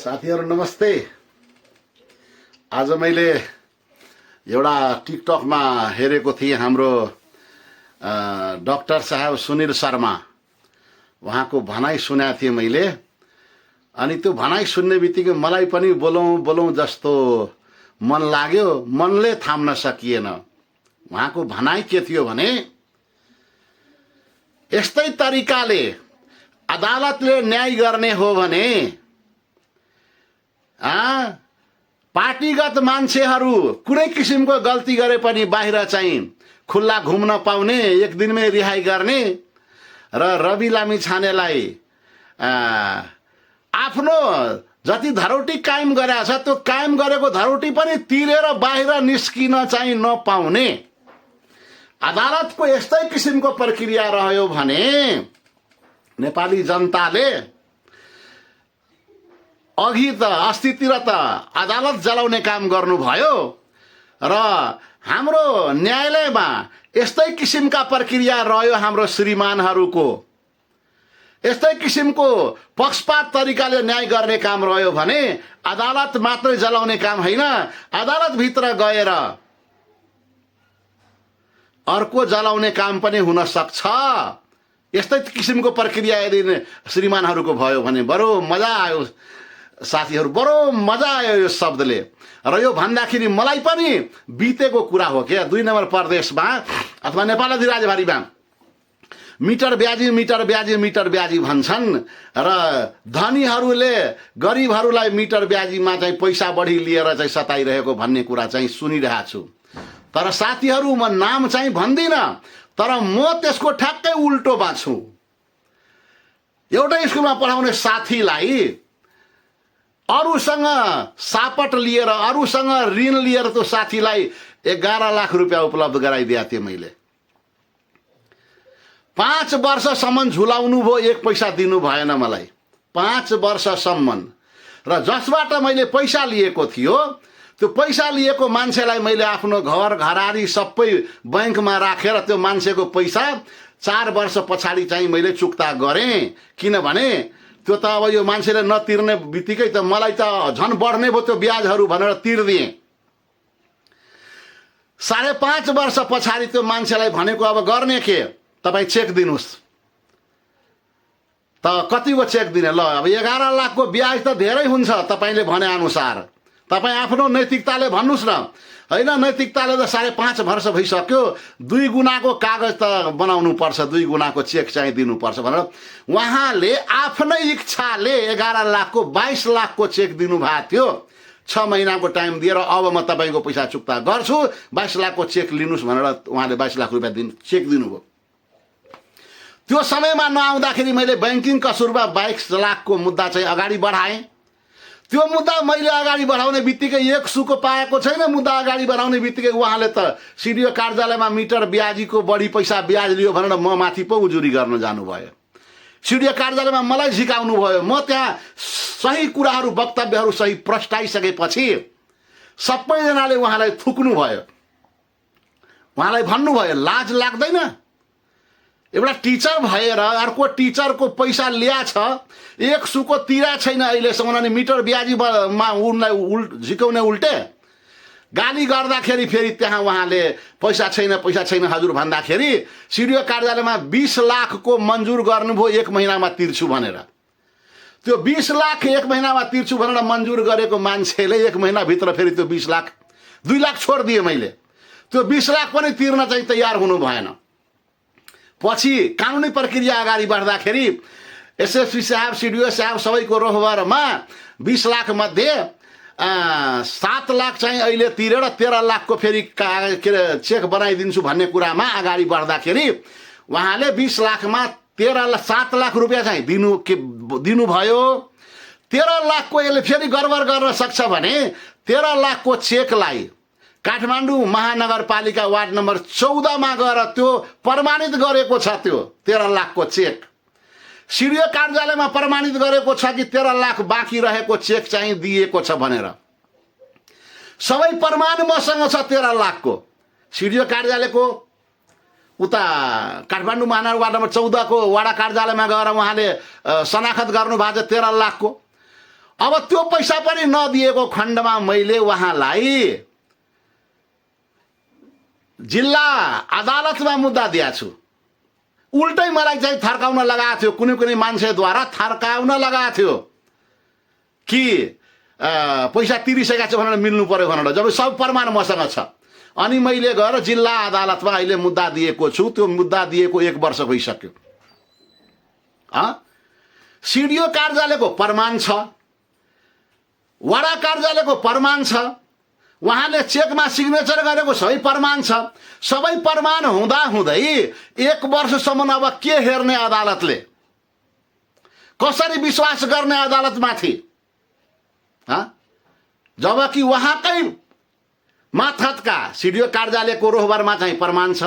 साथीहरु नमस्ते। आज मैले एउटा टिकटकमा हेरेको थिएँ हाम्रो डाक्टर साहब सुनिल शर्मा उहाँको भनाइ सुनेको थिएँ मैले। अनि त्यो भनाइ सुन्ने बित्तिकै मलाई पनि बोलौं बोलौं जस्तो मन लाग्यो, मनले थाम्न सकिएन। उहाँको भनाइ के थियो भने यस्तै तरिकाले अदालतले न्याय गर्ने हो भने पार्टीगत मान्छेहरू कुनै किसिमको गल्ती गरे पनि बाहिर चाहिँ खुल्ला घुम्न पाउने, एक दिनमै रिहाई गर्ने र रवि लामिछानेलाई आफ्नो जति धरोटी कायम गरेको छ त्यो कायम गरेको धरोटी पनि तिरेर बाहिर निस्किन चाहिँ नपाउने अदालतको यस्तै किसिमको प्रक्रिया रह्यो भने नेपाली जनताले अघि त अस्तितिर त अदालत जलाउने काम गर्नुभयो र हाम्रो न्यायालयमा यस्तै किसिमका प्रक्रिया रह्यो। हाम्रो श्रीमानहरूको यस्तै किसिमको पक्षपात तरिकाले न्याय गर्ने काम रह्यो भने अदालत मात्रै जलाउने काम हैन, अदालत भित्र गएर अर्को जलाउने काम पनि हुन सक्छ। यस्तै किसिमको प्रक्रिया यदि श्रीमानहरूको भयो भने बडो मजा आयो साथीहरु, बडो मजा आयो यो शब्दले। र यो भन्दाखेरि मलाई पनि बितेको कुरा हो के। 2 नम्बर प्रदेशमा अथवा नेपाल अधिराज्यभरिमा मिटर ब्याजी भन्छन् र धनीहरूले गरिबहरूलाई मिटर ब्याजीमा चाहिँ पैसा बढी लिएर चाहिँ सताइरहेको भन्ने कुरा चाहिँ सुनिरहेको छु। तर साथीहरु म नाम चाहिँ भन्दिन, तर म त्यसको ठ्याक्कै उल्टोमा छु। एउटै स्कुलमा पढाउने साथीलाई अरूसँग सापट लिएर, अरूसँग ऋण लिएर त्यो साथीलाई 11 लाख रुपैयाँ उपलब्ध गराइदिएको थिएँ मैले। 5 वर्षसम्म झुलाउनु भयो, 1 पैसा दिनु भएन मलाई, 5 वर्षसम्म। र जसबाट मैले पैसा लिएको थियो त्यो पैसा लिएको मान्छेलाई मैले आफ्नो घर घरारी सबै बैंकमा राखेर त्यो मान्छेको पैसा 4 वर्ष पछाडि चाहिँ मैले चुक्ता गरेँ। किनभने त्यो त अब यो मान्छेले नतिर्ने बित्तिकै त मलाई त झन बढ्ने भयो त्यो ब्याजहरू भनेर तिर्दिएँ। 5.5 वर्ष पछाडि त्यो मान्छेलाई भनेको अब गर्ने के, तपाईँ चेक दिनुहोस्। त कतिको चेक दिने? ल अब 11 लाखको ब्याज त धेरै हुन्छ तपाईले भने अनुसार। तपाईँ आफ्नो नैतिकताले भन्नुस् न। हैन, नैतिकताले त 5.5 वर्ष भइसक्यो, 2 गुणाको कागज त बनाउनु पर्छ, 2 गुणाको चेक चाहिँ दिनुपर्छ भनेर उहाँले आफ्नै इच्छाले 11 लाखको 22 लाखको चेक दिनु भएको थियो। 6 महिनाको टाइम दिएर अब म तपाईको पैसा चुक्ता गर्छु, 22 लाखको चेक लिनुस् भनेर उहाँले 22 लाख रुपैयाँ चेक दिनुभयो। त्यो समयमा नआउँदाखेरि मैले बैंकिङ कसुरमा 22 लाखको मुद्दा चाहिँ अगाडि बढाएँ। त्यो मुद्दा मैले अगाडि बढाउने बित्तिकै 1 सुको पाएको छैन। मुद्दा अगाडि बढाउने बित्तिकै उहाँले त सिडिओ कार्यालयमा मिटर ब्याजीको बढी पैसा ब्याज लियो भनेर म माथि पो उजुरी गर्न जानुभयो। सिडिओ कार्यालयमा मलाई झिकाउनु भयो। म त्यहाँ सही कुराहरू, वक्तव्यहरू सही प्रस्ताइसकेपछि सबैजनाले उहाँलाई थुक्नु भयो। उहाँलाई भन्नुभयो लाज लाग्दैन? एउटा टिचर भएर अर्को टिचरको पैसा ल्या छ, 1 सुको तिरा छैन अहिलेसम्म, अनि मिटर ब्याजीमा उनलाई झिकाउने उल्टे गाली गर्दाखेरि फेरि त्यहाँ उहाँले पैसा छैन हजुर भन्दाखेरि सिडिओ कार्यालयमा 20 लाखको मन्जुर गर्नुभयो 1 महिनामा तिर्छु भनेर। त्यो 20 लाख 1 महिनामा तिर्छु भनेर मन्जुर गरेको मान्छेले 1 महिनाभित्र फेरि त्यो 20 लाख 2 लाख छोडिदिएँ मैले। त्यो 20 लाख पनि तिर्न चाहिँ तयार हुनु भएन। पछि कानुनी प्रक्रिया अगाडि बढ्दाखेरि एसएसपी साहब, सिडिओ साहब सबैको रोहबरमा 20 लाख मध्ये 7 लाख चाहिँ अहिले तिरेर 13 लाखको फेरि चेक बनाइदिन्छु भन्ने कुरामा अगाडि बढ्दाखेरि उहाँले 20 लाखमा 7 लाख रुपैयाँ चाहिँ दिनुभयो। 13 लाखको यसले फेरि गडबड गर्न सक्छ भने 13 लाखको चेकलाई काठमाडौँ महानगरपालिका वार्ड नम्बर 14 मा गएर त्यो प्रमाणित गरेको छ। त्यो 13 लाखको चेक सिडिओ कार्यालयमा प्रमाणित गरेको छ कि 13 लाख बाँकी रहेको चेक चाहिँ दिएको छ भनेर सबै प्रमाण मसँग छ। 13 लाखको सिडिओ कार्यालयको उता काठमाडौँ महानगर वार्ड नम्बर 14 को वडा कार्यालयमा गएर उहाँले शनाखत गर्नु भएको छ 13 लाखको। अब त्यो पैसा पनि नदिएको खण्डमा मैले उहाँलाई जिल्ला अदालतमा मुद्दा दिएको छु। उल्टै मलाई चाहिँ थर्काउन लगाएको थियो, कुनै कुनै मान्छेद्वारा थर्काउन लगाएको थियो कि पैसा तिरिसकेका छ भनेर मिल्नु पर्यो भनेर, जब सब प्रमाण मसँग छ। अनि मैले गएर जिल्ला अदालतमा अहिले मुद्दा दिएको छु। त्यो मुद्दा दिएको 1 वर्ष भइसक्यो। सिडिओ कार्यालयको प्रमाण छ, वडा कार्यालयको प्रमाण छ, उहाँले चेकमा सिग्नेचर गरेको सबै प्रमाण छ। सबै प्रमाण हुँदा हुँदै 1 वर्षसम्म अब के हेर्ने अदालतले? कसरी विश्वास गर्ने अदालतमाथि? जबकि उहाँकै माथतका सिडिओ कार्यालयको रोहबरमा चाहिँ प्रमाण छ,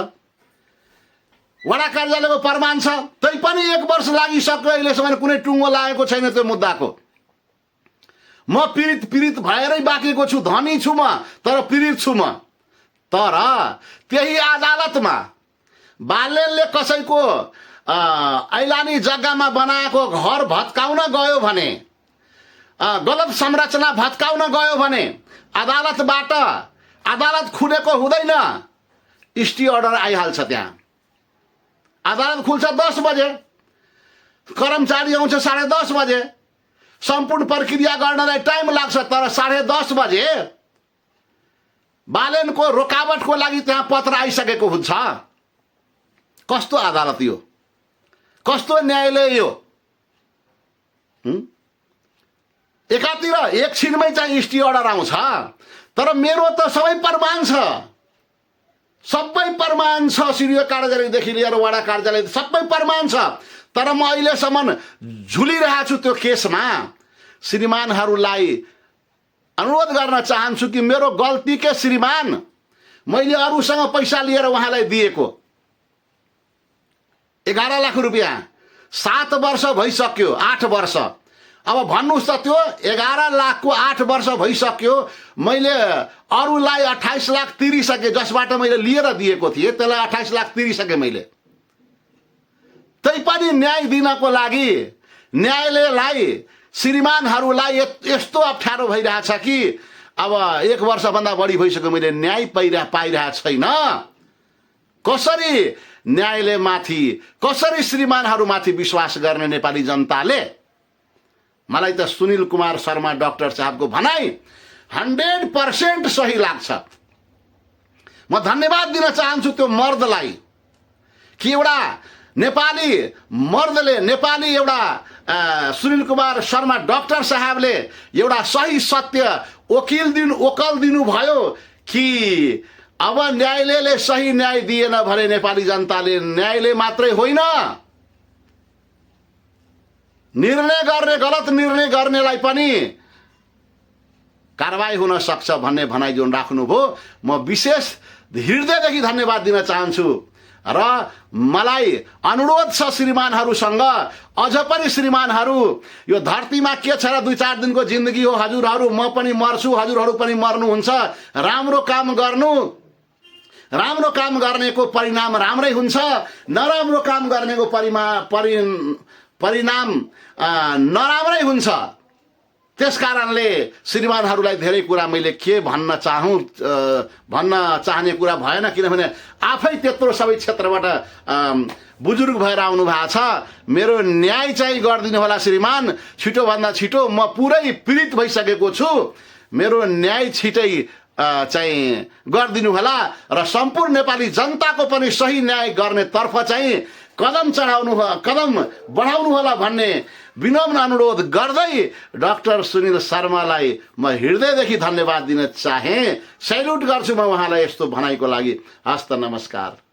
वडा कार्यालयको प्रमाण छ, तै पनि 1 वर्ष लागिसक्यो। अहिलेसम्म कुनै टुङ्गो लागेको छैन त्यो मुद्दाको। म पीडित भएरै बाँकेको छु, धनी छु म, तर पीडित छु म। तर त्यही अदालतमा बालेनले कसैको ऐलानी जग्गामा बनाएको घर भत्काउन गयो भने, गलत संरचना भत्काउन गयो भने अदालत खुलेको हुँदैन, स्टे अर्डर आइहाल्छ। त्यहाँ अदालत खुल्छ 10 बजे, कर्मचारी आउँछ 10:30 बजे, सम्पूर्ण प्रक्रिया गर्नलाई टाइम लाग्छ। तर 10:30 बजे बालेनको रोकावटको लागि त्यहाँ पत्र आइसकेको हुन्छ। कस्तो अदालत यो? कस्तो न्यायालय यो? एकातिर एकछिनमै चाहिँ स्टे अर्डर आउँछ, तर मेरो त सबै प्रमाण छ, सबै प्रमाण छ। सिडिओ कार्यालयदेखि लिएर वडा कार्यालय सबै प्रमाण छ। तर म अहिलेसम्म झुलिरहेको छु त्यो केसमा। श्रीमानहरूलाई अनुरोध गर्न चाहन्छु कि मेरो गल्ती के श्रीमान, मैले अरूसँग पैसा लिएर उहाँलाई दिएको 11 लाख रुपियाँ 7 वर्ष भइसक्यो, 8 वर्ष। अब भन्नुहोस् त, त्यो 11 लाखको 8 वर्ष भइसक्यो। मैले अरूलाई 28 लाख तिरिसकेँ, जसबाट मैले लिएर दिएको थिएँ त्यसलाई 28 लाख तिरिसकेँ मैले। तै पनि न्याय दिनको लागि न्यायालयलाई, श्रीमानहरूलाई यस्तो अप्ठ्यारो भइरहेछ कि अब 1 वर्षभन्दा बढी भइसक्यो मैले न्याय पाइरहेको छैन। कसरी न्यायालयमाथि, कसरी श्रीमानहरूमाथि विश्वास गर्ने नेपाली जनताले? मलाई त सुनिल कुमार शर्मा डाक्टर साहबको भनाइ 100% सही लाग्छ। म धन्यवाद दिन चाहन्छु त्यो मर्दलाई कि एउटा नेपाली मर्दले, नेपाली एउटा सुनिल कुमार शर्मा डाक्टर साहबले एउटा सही सत्य ओकल दिनुभयो कि अब न्यायालयले सही न्याय दिएन भने नेपाली जनताले न्यायालय मात्रै होइन, निर्णय गर्ने, गलत निर्णय गर्नेलाई पनि कारबाही हुन सक्छ भन्ने भनाइ जुन राख्नुभयो, म विशेष हृदयदेखि धन्यवाद दिन चाहन्छु। र मलाई अनुरोध छ श्रीमानहरूसँग, अझ पनि श्रीमानहरू, यो धरतीमा के छ र 2-4 दिनको जिन्दगी हो। हजुरहरू, म पनि मर्छु, हजुरहरू पनि मर्नुहुन्छ। राम्रो काम गर्नु, राम्रो काम गर्नेको परिणाम राम्रै हुन्छ, नराम्रो काम गर्नेको परिणाम नराम्रै हुन्छ। त्यसकारणले श्रीमानहरूलाई धेरै कुरा मैले के भन्न चाहने कुरा भएन, किनभने आफै त्यत्रो सबै क्षेत्रबाट बुजुर्ग भएर आउनु भएको छ। मेरो न्याय चाहिँ गरिदिनु होला श्रीमान, छिटोभन्दा छिटो। म पुरै पीडित भइसकेको छु, मेरो न्याय छिटै चाहिँ गरिदिनु होला र सम्पूर्ण नेपाली जनताको पनि सही न्याय गर्नेतर्फ चाहिँ कदम बढाउनु होला भन्ने विनम्र अनुरोध गर्दै डाक्टर सुनिल शर्मालाई म हृदयदेखि धन्यवाद दिन चाहे। सैल्युट गर्छु म उहाँलाई यस्तो भनाइको लागि। हस्त नमस्कार।